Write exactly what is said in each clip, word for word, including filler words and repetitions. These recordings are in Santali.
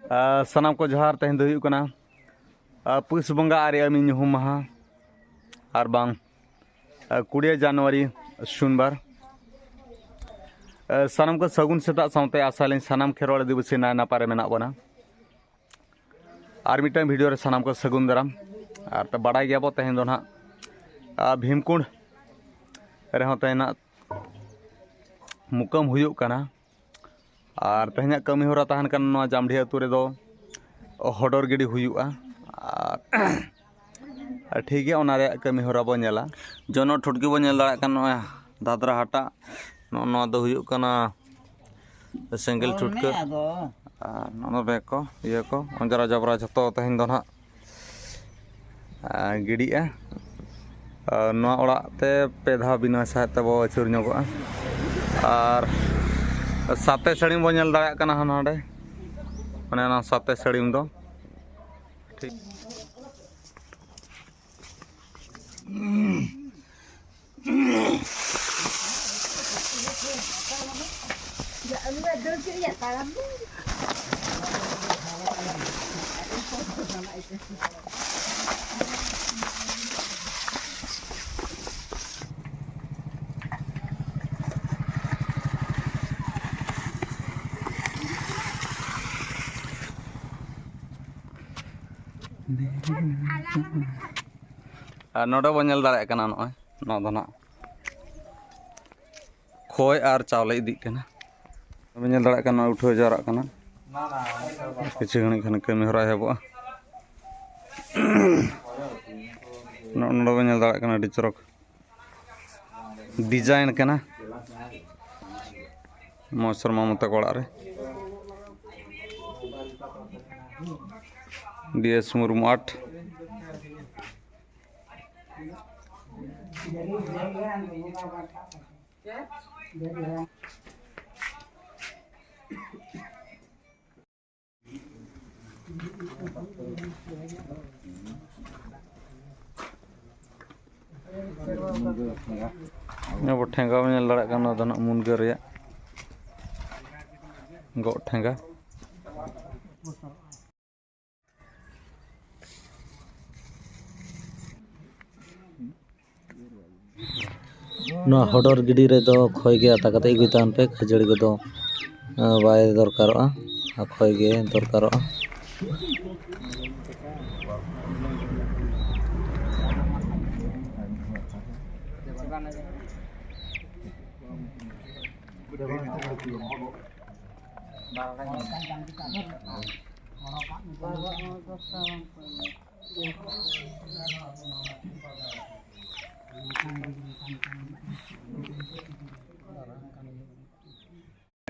ᱟᱨ ᱥᱟᱱᱟᱢ ᱠᱚ ᱡᱚᱦᱟᱨ᱾ ᱛᱮᱦᱮᱧ ᱫᱚ ᱦᱩᱭᱩᱜ ᱠᱟᱱᱟ, ᱟᱨ ᱯᱩᱥ ᱵᱚᱸᱜᱟ ᱟᱨᱮ ᱟᱹᱢᱤ ᱧᱩᱦᱩᱢ ᱢᱟᱦᱟ, ᱟᱨ ᱵᱟᱝ, ᱟᱨ ᱠᱩᱲᱤᱭᱟᱹ ᱡᱟᱱᱩᱣᱟᱨᱤ ᱥᱩᱱᱵᱟᱨ᱾ ᱟᱨ ᱥᱟᱱᱟᱢ ᱠᱚ ᱥᱟᱹᱜᱩᱱ ᱥᱮᱛᱟᱜ ᱥᱟᱶᱛᱮ ᱟᱥᱟᱭᱟᱞᱤᱧ ᱥᱟᱱᱟᱢ ᱠᱷᱮᱨᱣᱟᱲ ᱟᱹᱫᱤᱵᱟᱹᱥᱤ ᱱᱟᱭ ᱱᱟᱯᱟᱭ ᱨᱮ ᱢᱮᱱᱟᱜ ᱵᱚᱱᱟ᱾ ᱟᱨ ᱢᱤᱫᱴᱟᱝ ᱵᱷᱤᱰᱤᱭᱳ ᱨᱮ ᱥᱟᱱᱟᱢ ᱠᱚ ᱥᱟᱹᱜᱩᱱ ᱫᱟᱨᱟᱢ᱾ ᱟᱨ ᱛᱚ ᱵᱟᱲᱟᱭ ᱜᱮᱭᱟᱵᱚ ᱛᱮᱦᱮᱧ ᱫᱚ ᱱᱟᱦᱟᱜ, ᱟᱨ ᱵᱷᱤᱢᱠᱩᱸᱰ ᱨᱮᱦᱚᱸ ᱛᱮᱦᱮᱧ ᱱᱟᱜ ᱢᱩᱠᱟᱹᱢ ᱦᱩᱭᱩᱜ ᱠᱟᱱᱟ᱾ ᱟᱨ ᱛᱮᱦᱮᱧᱟᱜ ᱠᱟᱹᱢᱤ ᱦᱚᱨᱟ ᱛᱟᱦᱮᱱ ᱠᱟᱱᱟ ᱱᱚᱣᱟ ᱡᱟᱢᱰᱤ ᱟᱹᱛᱩ ᱨᱮᱫᱚ ᱦᱚᱰᱚᱨ ᱜᱤᱰᱤ ᱦᱩᱭᱩᱜᱼᱟ᱾ ᱟᱨ, ᱟᱨ ᱴᱷᱤᱠ ᱜᱮᱭᱟ, ᱚᱱᱟ ᱨᱮᱭᱟᱜ ᱠᱟᱹᱢᱤ ᱦᱚᱨᱟ ᱵᱚᱱ ᱧᱮᱞᱟ᱾ ᱡᱚᱱᱚᱜ ᱴᱷᱩᱴᱠᱤ ᱵᱚᱱ ᱧᱮᱞ ᱫᱟᱲᱮᱭᱟᱜ ᱠᱟᱱᱟ, ᱱᱚᱜᱼᱚᱭ ᱫᱟᱫᱽᱨᱟ ᱦᱟᱴᱟᱜ, ᱱᱚᱜᱼᱚ ᱱᱚᱣᱟ ᱫᱚ ᱦᱩᱭᱩᱜ ᱠᱟᱱᱟ ᱥᱮᱸᱜᱮᱞ ᱪᱷᱩᱴᱠᱟᱹ᱾ ᱟᱨ ᱱᱚᱜᱼᱚ ᱱᱚᱣᱟ ᱵᱮᱜᱽ ᱠᱚ, ᱤᱭᱟᱹ ᱠᱚ, ᱚᱸᱡᱽᱨᱟ ᱡᱚᱵᱽᱨᱟ ᱡᱷᱚᱛᱚ ᱛᱮᱦᱮᱧ ᱫᱚ ᱱᱟᱦᱟᱜ, ᱟᱨ, ᱜᱤᱰᱤᱜᱼᱟ᱾ ᱟᱨ ᱱᱚᱣᱟ ᱚᱲᱟᱜ ᱛᱮ ᱯᱮ ᱫᱷᱟᱣ ᱵᱤᱱᱟᱹ ᱥᱟᱦᱮᱫ ᱛᱮᱵᱚ ᱟᱹᱪᱩᱨ ᱧᱚᱜᱚᱜᱼᱟ᱾ ᱟᱨ ᱥᱟᱛᱮ ᱥᱟᱹᱲᱤᱢ ᱵᱚᱱ ᱧᱮᱞ ᱫᱟᱲᱮᱭᱟᱜ ᱠᱟᱱᱟ ᱦᱟᱸᱜ ᱱᱚᱰᱮ, ᱚᱱᱮ ᱚᱱᱟ ᱥᱟᱛᱮ ᱥᱟᱹᱲᱤᱢ ᱫᱚ᱾ ᱴᱷᱤᱠ᱾ ᱟᱨ ᱱᱚᱰᱮ ᱵᱚᱱ ᱧᱮᱞ ᱫᱟᱲᱮᱭᱟᱜ ᱠᱟᱱᱟ, ᱱᱚᱜᱼᱚᱭ ᱱᱚᱣᱟ ᱫᱚ ᱱᱟᱜ ᱠᱷᱚᱭ ᱟᱨ ᱪᱟᱣᱞᱮ ᱤᱫᱤᱜ ᱠᱟᱱᱟ᱾ ᱵᱚᱱ ᱧᱮᱞ ᱫᱟᱲᱮᱭᱟᱜ ᱠᱟᱱᱟ, ᱩᱴᱷᱟᱹᱣ ᱡᱟᱣᱨᱟᱜ ᱠᱟᱱᱟ᱾ ᱠᱤᱪᱷᱩ ᱜᱷᱟᱹᱲᱤᱡ ᱠᱷᱟᱱ ᱠᱟᱹᱢᱤ ᱦᱚᱨᱟ ᱮᱦᱚᱵᱚᱜᱼᱟ᱾ ᱱᱚᱜᱼᱚ ᱱᱚᱰᱮ ᱵᱚᱱ ᱧᱮᱞ ᱫᱟᱲᱮᱭᱟᱜ ᱠᱟᱱᱟ, ᱟᱹᱰᱤ ᱪᱚᱨᱚᱠ ᱰᱤᱡᱟᱭᱤᱱ ᱠᱟᱱᱟ ᱢᱚᱦᱮᱥᱚᱨ ᱢᱟᱢᱚ ᱛᱟᱠᱚ ᱚᱲᱟᱜ ᱨᱮ᱾ D S Murmu art. ᱟᱵᱚ ᱴᱷᱮᱸᱜᱟ ᱵᱚᱱ ᱧᱮᱞ ᱫᱟᱲᱮᱭᱟᱜ ᱠᱟᱱᱟ, ᱱᱚᱣᱟ ᱫᱚ ᱱᱟᱜ ᱢᱩᱱᱜᱟᱹ ᱨᱮᱭᱟᱜ ᱜᱚᱜ ᱴᱷᱮᱸᱜᱟ᱾ ᱱᱚᱣᱟ ᱦᱚᱰᱚᱨ ᱜᱤᱰᱤ ᱨᱮᱫᱚ ᱠᱷᱚᱭ ᱜᱮ ᱟᱛᱟ ᱠᱟᱛᱮ ᱟᱹᱜᱩᱭ ᱛᱟᱵᱚᱱ ᱯᱮ, ᱠᱷᱟᱹᱡᱟᱹᱲᱤ ᱠᱚᱫᱚ, ᱟᱸ, ᱵᱟᱭ ᱫᱚᱨᱠᱟᱨᱚᱜᱼᱟ, ᱟᱨ ᱠᱷᱚᱭ ᱜᱮ ᱫᱚᱨᱠᱟᱨᱚᱜᱼᱟ᱾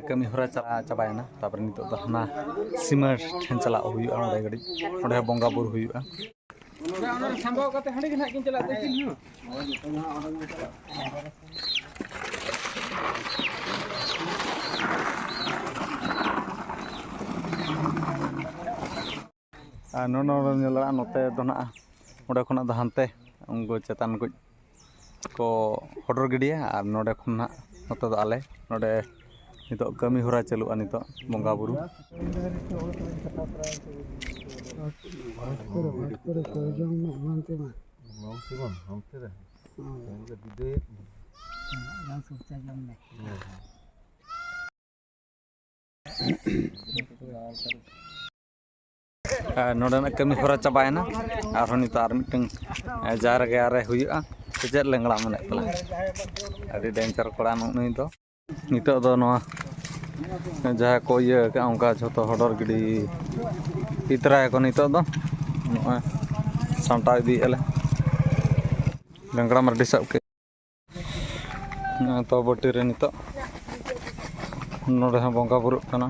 ᱠᱟᱹᱢᱤ ᱦᱚᱨᱟ ᱪᱟᱞᱟᱣ ᱪᱟᱵᱟᱭᱮᱱᱟ, ᱛᱟᱨᱯᱚᱨᱮ ᱱᱤᱛᱚᱜ ᱫᱚ ᱦᱟᱱᱟ ᱥᱤᱢᱟᱹ ᱴᱷᱮᱱ ᱪᱟᱞᱟᱜ ᱦᱩᱭᱩᱜᱼᱟ, ᱚᱸᱰᱮ ᱠᱟᱹᱴᱤᱡ, ᱚᱸᱰᱮ ᱦᱚᱸ ᱵᱚᱸᱜᱟ ᱵᱩᱨᱩ ᱦᱩᱭᱩᱜᱼᱟ᱾ ᱚᱱᱟ ᱥᱟᱢᱵᱟᱣ ᱠᱟᱛᱮ ᱦᱟᱸᱰᱮ ᱜᱮ ᱱᱟᱦᱟᱜ ᱠᱤᱱ ᱪᱟᱞᱟᱜ ᱛᱟᱹᱠᱤᱱ ᱦᱚᱸ᱾ ᱟᱨ ᱱᱚᱜᱼᱚ ᱱᱚᱰᱮᱢ ᱧᱮᱞ ᱫᱟᱲᱮᱭᱟᱜᱼᱟ, ᱱᱚᱛᱮ ᱫᱚ ᱱᱟᱜ ᱚᱸᱰᱮ ᱠᱷᱚᱱᱟᱜ ᱫᱚ ᱦᱟᱱᱛᱮ ᱩᱱᱠᱩ ᱪᱮᱛᱟᱱ ᱠᱚ ᱠᱚ ᱦᱚᱰᱚᱨ ᱜᱤᱰᱤᱭᱟ, ᱟᱨ ᱱᱚᱰᱮ ᱠᱷᱚᱱ ᱱᱟᱜ ᱱᱚᱛᱮ ᱫᱚ ᱟᱞᱮ ᱱᱚᱰᱮ ᱱᱤᱛᱚᱜ ᱠᱟᱹᱢᱤ ᱦᱚᱨᱟ ᱪᱟᱹᱞᱩᱜᱼᱟ, ᱱᱤᱛᱚᱜ ᱵᱚᱸᱜᱟ ᱵᱩᱨᱩ᱾ ᱵᱷᱟᱴ ᱠᱚᱨᱮ, ᱵᱷᱟᱴ ᱠᱚᱨᱮ ᱠᱚ ᱡᱚᱢ ᱢᱟ ᱮᱢᱟᱱ ᱛᱮᱢᱟᱱ᱾ ᱮᱢᱟᱱ ᱛᱮᱢᱟᱱ, ᱦᱟᱱᱛᱮ ᱨᱮ᱾ ᱦᱮᱸ᱾ ᱛᱮᱦᱮᱧ ᱫᱚ ᱵᱤᱫᱟᱹᱭᱮᱫ ᱢᱮ᱾ ᱦᱮᱸ, ᱥᱩᱨ ᱛᱮ ᱡᱚᱢ ᱢᱮ᱾ ᱦᱮᱸ, ᱦᱮᱸ᱾ ᱟᱨ ᱱᱚᱰᱮᱱᱟᱜ ᱠᱟᱹᱢᱤ ᱦᱚᱨᱟ ᱪᱟᱵᱟᱭᱮᱱᱟ᱾ ᱟᱨᱦᱚᱸ ᱱᱤᱛᱚᱜ ᱟᱨ ᱢᱤᱫᱴᱟᱝ, ᱮ, ᱡᱟᱦᱮᱨ ᱜᱟᱲ ᱨᱮ ᱦᱩᱭᱩᱜᱼᱟ᱾ ᱥᱮ ᱪᱮᱫ ᱞᱮᱝᱲᱟ ᱢᱮᱱᱮᱫ ᱛᱟᱞᱟᱝ? ᱟᱹᱰᱤ ᱰᱮᱧᱡᱟᱨ ᱠᱚᱲᱟ ᱱᱩᱜ ᱱᱩᱭ ᱫᱚ᱾ ᱱᱤᱛᱚᱜ ᱫᱚ ᱱᱚᱣᱟ ᱡᱟᱦᱟᱸ ᱠᱚ ᱤᱭᱟᱹ ᱟᱠᱟᱫᱼᱟ, ᱚᱱᱠᱟ ᱡᱷᱚᱛᱚ ᱦᱚᱰᱚᱨ ᱜᱤᱰᱤ ᱤᱫᱤ ᱛᱚᱨᱟᱭᱟᱠᱚ ᱱᱤᱛᱚᱜ ᱫᱚ᱾ ᱱᱚᱜᱼᱚᱭ ᱥᱟᱢᱴᱟᱣ ᱤᱫᱤᱭᱮᱫᱼᱟ ᱞᱮ᱾ ᱞᱮᱝᱲᱟ ᱢᱟᱨᱰᱤ ᱥᱟᱵ ᱠᱮᱫ᱾ ᱱᱚᱜᱼᱚᱭ ᱛᱚ ᱵᱟᱹᱴᱤ ᱨᱮ ᱱᱤᱛᱚᱜ ᱱᱚᱰᱮ ᱦᱚᱸ ᱵᱚᱸᱜᱟ ᱵᱩᱨᱩᱜ ᱠᱟᱱᱟ᱾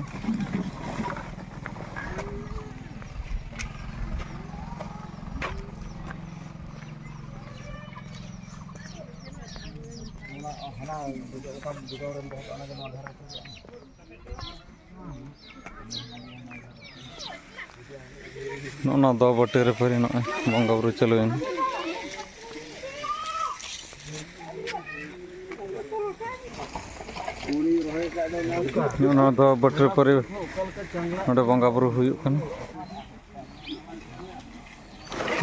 ᱱᱚᱜᱼᱚ ᱱᱚᱣᱟ ᱫᱚ ᱵᱟᱹᱴᱤ ᱨᱮ ᱯᱟᱹᱨᱤ ᱱᱚᱜᱼᱚᱭ ᱵᱚᱸᱜᱟ ᱵᱩᱨᱩ ᱪᱟᱹᱞᱩᱭᱮᱱᱟ᱾ ᱱᱚᱣᱟ ᱫᱚ ᱵᱟᱹᱴᱨᱤ ᱯᱟᱹᱨᱤ, ᱱᱚᱰᱮ ᱵᱚᱸᱜᱟ ᱵᱩᱨᱩ ᱦᱩᱭᱩᱜ ᱠᱟᱱᱟ᱾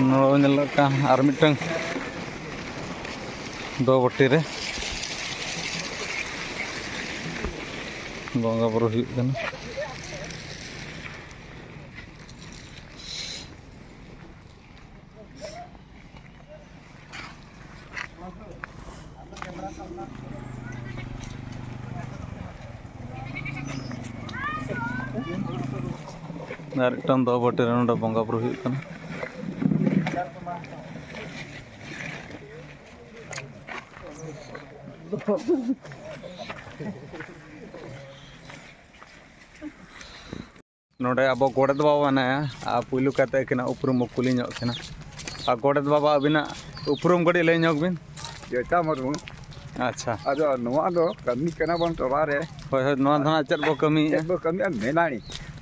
ᱱᱚᱰᱮ ᱧᱮᱞᱚᱜ ᱠᱟᱱ ᱟᱨ ᱢᱤᱫᱴᱟᱝ ᱫᱚ ᱵᱟᱹᱴᱤ ᱨᱮ ᱵᱚᱸᱜᱟ ᱵᱩᱨᱩ ᱦᱩᱭᱩᱜ ᱠᱟᱱᱟ᱾ ᱟᱨ ᱢᱤᱫᱴᱟᱝ ᱫᱚ ᱵᱟᱹᱴᱤ ᱨᱮ ᱱᱚᱰᱮ ᱵᱚᱸᱜᱟ ᱵᱩᱨᱩ ᱦᱩᱭᱩᱜ ᱠᱟᱱᱟ᱾ ᱱᱚᱰᱮ ᱟᱵᱚ ᱜᱚᱰᱮᱛ ᱵᱟᱵᱟ ᱢᱮᱱᱟᱭᱟ, ᱟᱨ ᱯᱩᱭᱞᱩ ᱠᱟᱛᱮ ᱟᱹᱠᱤᱱᱟᱜ ᱩᱯᱨᱩᱢ ᱵᱚ ᱠᱩᱞᱤ ᱧᱚᱜ ᱠᱤᱱᱟ᱾ ᱟᱨ ᱜᱚᱰᱮᱛ ᱵᱟᱵᱟ, ᱟᱹᱵᱤᱱᱟᱜ ᱩᱯᱨᱩᱢ ᱠᱟᱹᱴᱤᱡ ᱞᱟᱹᱭ ᱧᱚᱜ ᱵᱤᱱ᱾ ᱡᱚᱭᱛᱟ ᱢᱩᱨᱢᱩ᱾ ᱟᱪᱪᱷᱟ᱾ ᱟᱫᱚ ᱱᱚᱣᱟ ᱫᱚ ᱠᱟᱹᱢᱤ ᱠᱟᱱᱟ ᱵᱚᱱ ᱴᱚᱞᱟ ᱨᱮ᱾ ᱦᱳᱭ, ᱦᱳᱭ, ᱱᱚᱣᱟ ᱫᱚ ᱦᱟᱸᱜ ᱪᱮᱫ ᱵᱚ ᱠᱟᱹᱢᱤᱭᱮᱫᱼᱟ? ᱪᱮᱫ ᱵᱚ ᱠᱟᱹᱢᱤᱭᱟ? ᱢᱮᱱᱟᱲᱤ᱾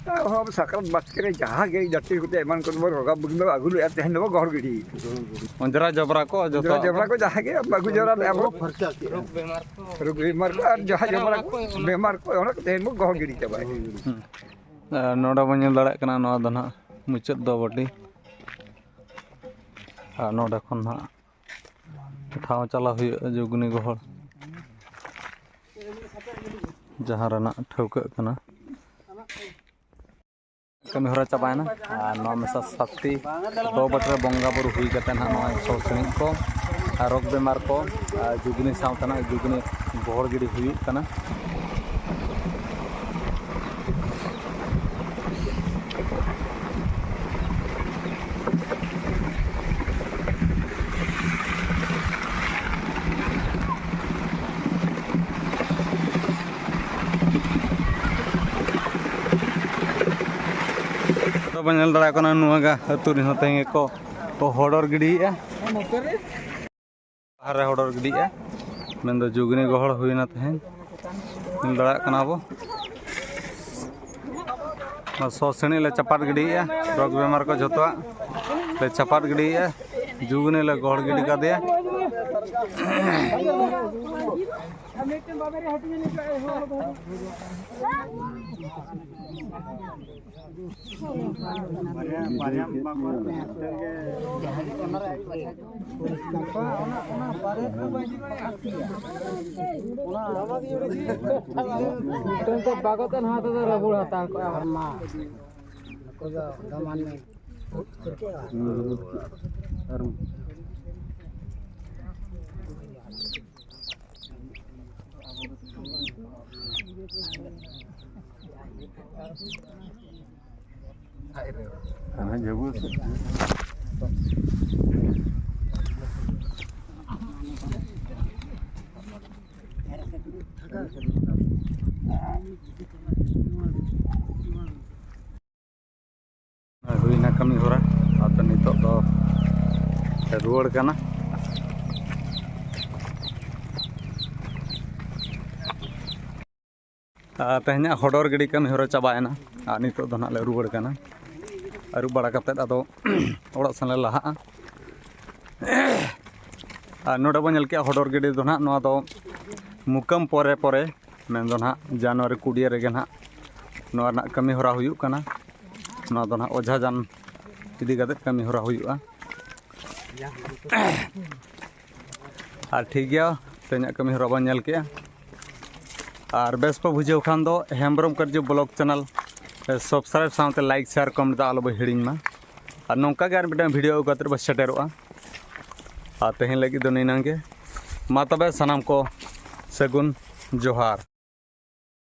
ᱟᱨᱦᱚᱸ ᱥᱟᱠᱨᱟᱛ ᱵᱟᱥᱠᱮ ᱨᱮ ᱡᱟᱦᱟᱸ ᱜᱮ ᱡᱟᱹᱛᱤ ᱠᱚᱛᱮ ᱮᱢᱟᱱ ᱠᱚᱫᱚ ᱵᱚ ᱨᱚᱜᱟ ᱵᱩᱜᱤ ᱫᱚ ᱟᱹᱜᱩ ᱞᱮᱫᱼᱟ, ᱛᱮᱦᱮᱧ ᱫᱚᱵᱚ ᱜᱚᱦᱚᱲ ᱜᱤᱰᱤ᱾ ᱚᱸᱡᱽᱨᱟ ᱡᱚᱵᱽᱨᱟ ᱠᱚ ᱡᱚᱛᱚ? ᱚᱸᱡᱽᱨᱟ ᱡᱚᱵᱽᱨᱟ ᱠᱚ ᱡᱟᱦᱟᱸ ᱜᱮ ᱟᱹᱜᱩ ᱡᱟᱣᱨᱟ ᱞᱮᱫᱼᱟ ᱵᱚ᱾ ᱨᱳᱜᱽ ᱵᱤᱢᱟᱨ ᱠᱚ ᱟᱨ ᱡᱟᱦᱟᱸ ᱡᱚᱵᱽᱨᱟ ᱠᱚ, ᱵᱤᱢᱟᱨ ᱠᱚ, ᱚᱱᱟ ᱠᱚ ᱛᱮᱦᱮᱧ ᱵᱚ ᱜᱚᱦᱚᱲ ᱜᱤᱰᱤ ᱪᱟᱵᱟᱭᱟ᱾ ᱦᱩᱸ᱾ ᱟᱨ ᱱᱚᱰᱮ ᱵᱚᱱ ᱧᱮᱞ ᱫᱟᱲᱮᱭᱟᱜ ᱠᱟᱱᱟ, ᱱᱚᱣᱟ ᱫᱚ ᱱᱟᱦᱟᱜ ᱢᱩᱪᱟᱹᱫ ᱫᱚ ᱵᱟᱹᱴᱤ᱾ ᱟᱨ ᱱᱚᱰᱮ ᱠᱷᱚᱱ ᱱᱟᱦᱟᱜ ᱴᱷᱟᱶ ᱪᱟᱞᱟᱣ ᱦᱩᱭᱩᱜᱼᱟ ᱡᱩᱜᱽᱱᱤ ᱜᱚᱦᱚᱲ, ᱡᱟᱦᱟᱸ ᱨᱮᱱᱟᱜ ᱴᱷᱟᱹᱣᱠᱟᱹᱜ ᱠᱟᱱᱟ᱾ ᱠᱟᱹᱢᱤ ᱦᱚᱨᱟ ᱪᱟᱵᱟᱭᱮᱱᱟ᱾ ᱟᱨ ᱱᱚᱣᱟ ᱢᱮᱥᱟ ᱥᱟᱛᱴᱤ ᱫᱚ ᱵᱟᱹᱴᱤ ᱨᱮ ᱵᱚᱸᱜᱟ ᱵᱩᱨᱩ ᱦᱩᱭ ᱠᱟᱛᱮ ᱱᱟᱦᱟᱜ ᱱᱚᱜᱼᱚᱭ ᱥᱚ ᱥᱤᱬᱤᱡ ᱠᱚ ᱟᱨ ᱨᱳᱜᱽ ᱵᱮᱢᱟᱨ ᱠᱚ ᱟᱨ ᱡᱩᱜᱽᱱᱤ ᱥᱟᱶᱛᱮ ᱱᱟᱜ ᱡᱩᱜᱽᱱᱤ ᱜᱚᱦᱚᱲ ᱜᱤᱰᱤ ᱦᱩᱭᱩᱜ ᱠᱟᱱᱟ᱾ ᱟᱫᱚ ᱵᱚᱱ ᱧᱮᱞ ᱫᱟᱲᱮᱭᱟᱜ ᱠᱟᱱᱟ, ᱱᱚᱣᱟ ᱜᱟ ᱟᱹᱛᱩ ᱨᱮᱦᱚᱸ ᱛᱮᱦᱮᱧ ᱜᱮᱠᱚ ᱠᱚ ᱦᱚᱲᱚᱨ ᱜᱤᱰᱤᱭᱮᱫᱼᱟ᱾ ᱟᱦᱟᱨ ᱨᱮ ᱦᱚᱲᱚᱨ ᱜᱤᱰᱤᱭᱮᱫᱼᱟ, ᱢᱮᱱᱫᱚ ᱡᱩᱜᱽᱱᱤ ᱜᱚᱦᱚᱲ ᱦᱩᱭᱱᱟ ᱛᱮᱦᱮᱧ᱾ ᱧᱮᱞ ᱫᱟᱲᱮᱭᱟᱜ ᱠᱟᱱᱟ ᱵᱚ, ᱚᱱᱟ ᱥᱚ ᱥᱤᱬᱤᱡ ᱞᱮ ᱪᱟᱯᱟᱫ ᱜᱤᱰᱤᱭᱮᱫᱼᱟ, ᱨᱳᱜᱽ ᱵᱮᱢᱟᱨ ᱠᱚ ᱡᱷᱚᱛᱚᱣᱟᱜ ᱞᱮ ᱪᱟᱯᱟᱫ ᱜᱤᱰᱤᱭᱮᱫᱼᱟ, ᱡᱩᱜᱽᱱᱤ ᱞᱮ ᱜᱚᱦᱚᱲ ᱜᱤᱰᱤ ᱠᱟᱫᱮᱭᱟ᱾ ᱟᱨ ᱢᱤᱫᱴᱮᱱ ᱵᱟᱵᱮᱨ ᱦᱟᱹᱴᱤᱧ ᱞᱮᱱ ᱠᱷᱟᱱ ᱦᱚᱲ ᱫᱚ᱾ ᱵᱟᱨᱭᱟ, ᱵᱟᱨᱭᱟ ᱵᱟᱠᱚ ᱢᱤᱫᱴᱮᱱ ᱜᱮ᱾ ᱚᱱᱟ, ᱚᱱᱟ ᱵᱟᱨᱭᱟ ᱠᱚ ᱵᱟᱭ ᱤᱫᱤ ᱫᱟᱲᱮᱭᱟᱜᱼᱟ᱾ ᱚᱱᱟ ᱢᱤᱫᱴᱮᱱ ᱛᱮ ᱵᱟᱜᱚᱛ ᱮᱱ ᱦᱟᱛᱟᱣ ᱫᱚ ᱨᱟᱵᱩᱲ ᱦᱟᱛᱟᱣ ᱠᱚᱜᱼᱟ᱾ ᱢᱟ, ᱱᱩᱠᱩ ᱫᱚ ᱫᱟᱢᱟᱱ ᱢᱮ᱾ ᱦᱩᱭᱱᱟ ᱠᱟᱹᱢᱤ ᱦᱚᱨᱟ, ᱟᱫᱚ ᱱᱤᱛᱚᱜ ᱫᱚ ᱨᱩᱣᱟᱹᱲ ᱠᱟᱱᱟ᱾ ᱟᱨ ᱛᱮᱦᱮᱧᱟᱜ ᱦᱚᱰᱚᱨ ᱜᱤᱰᱤ ᱠᱟᱹᱢᱤ ᱦᱚᱨᱟ ᱪᱟᱵᱟᱭᱮᱱᱟ, ᱟᱨ ᱱᱤᱛᱚᱜ ᱫᱚ ᱱᱟᱦᱟᱜ ᱞᱮ ᱨᱩᱣᱟᱹᱲ ᱠᱟᱱᱟ᱾ ᱟᱹᱨᱩᱵ ᱵᱟᱲᱟ ᱠᱟᱛᱮᱫ ᱟᱫᱚ ᱚᱲᱟᱜ ᱥᱮᱱ ᱞᱮ ᱞᱟᱦᱟᱜᱼᱟ᱾ ᱟᱨ ᱱᱚᱰᱮ ᱵᱚᱱ ᱧᱮᱞ ᱠᱮᱜᱼᱟ ᱦᱚᱰᱚᱨ ᱜᱤᱰᱤ ᱫᱚ ᱱᱟᱦᱟᱜ, ᱱᱚᱣᱟ ᱫᱚ ᱢᱩᱠᱟᱹᱢ ᱯᱚᱨᱮ ᱯᱚᱨᱮ, ᱢᱮᱱᱫᱚ ᱱᱟᱦᱟᱜ ᱡᱟᱱᱩᱣᱟᱨᱤ ᱠᱩᱲᱤ ᱨᱮᱜᱮ ᱱᱟᱦᱟᱜ ᱱᱚᱣᱟ ᱨᱮᱱᱟᱜ ᱠᱟᱹᱢᱤ ᱦᱚᱨᱟ ᱦᱩᱭᱩᱜ ᱠᱟᱱᱟ᱾ ᱱᱚᱣᱟ ᱫᱚ ᱱᱟᱦᱟᱜ ᱚᱡᱷᱟ ᱡᱟᱱ ᱤᱫᱤ ᱠᱟᱛᱮᱫ ᱠᱟᱹᱢᱤ ᱦᱚᱨᱟ ᱦᱩᱭᱩᱜᱼᱟ᱾ ᱟᱨ ᱴᱷᱤᱠ ᱜᱮᱭᱟ, ᱛᱮᱦᱮᱧᱟᱜ ᱠᱟᱹᱢᱤ ᱦᱚᱨᱟ ᱵᱚᱱ ᱧᱮᱞ ᱠᱮᱜᱼᱟ᱾ ᱟᱨ ᱵᱮᱥ ᱯᱮ ᱵᱩᱡᱷᱟᱹᱣ ᱠᱷᱟᱱ ᱫᱚ ᱦᱮᱢᱵᱨᱚᱢ ᱠᱟᱹᱨᱡᱩ vlog channel subscribe ᱥᱟᱶᱛᱮ like, share, comment ᱫᱚ ᱟᱞᱚ ᱵᱚ ᱦᱤᱲᱤᱧ ᱢᱟ᱾ ᱟᱨ ᱱᱚᱝᱠᱟ ᱜᱮ ᱟᱨ ᱢᱤᱫᱴᱟᱝ video ᱟᱹᱜᱩ ᱠᱟᱛᱮᱫ ᱵᱚ ᱥᱮᱴᱮᱨᱚᱜᱼᱟ᱾ ᱟᱨ ᱛᱮᱦᱮᱧ ᱞᱟᱹᱜᱤᱫ ᱫᱚ ᱱᱤᱱᱟᱹᱝ ᱜᱮ᱾ ᱢᱟ ᱛᱚᱵᱮ ᱥᱟᱱᱟᱢ ᱠᱚ ᱥᱟᱹᱜᱩᱱ ᱡᱚᱦᱟᱨ᱾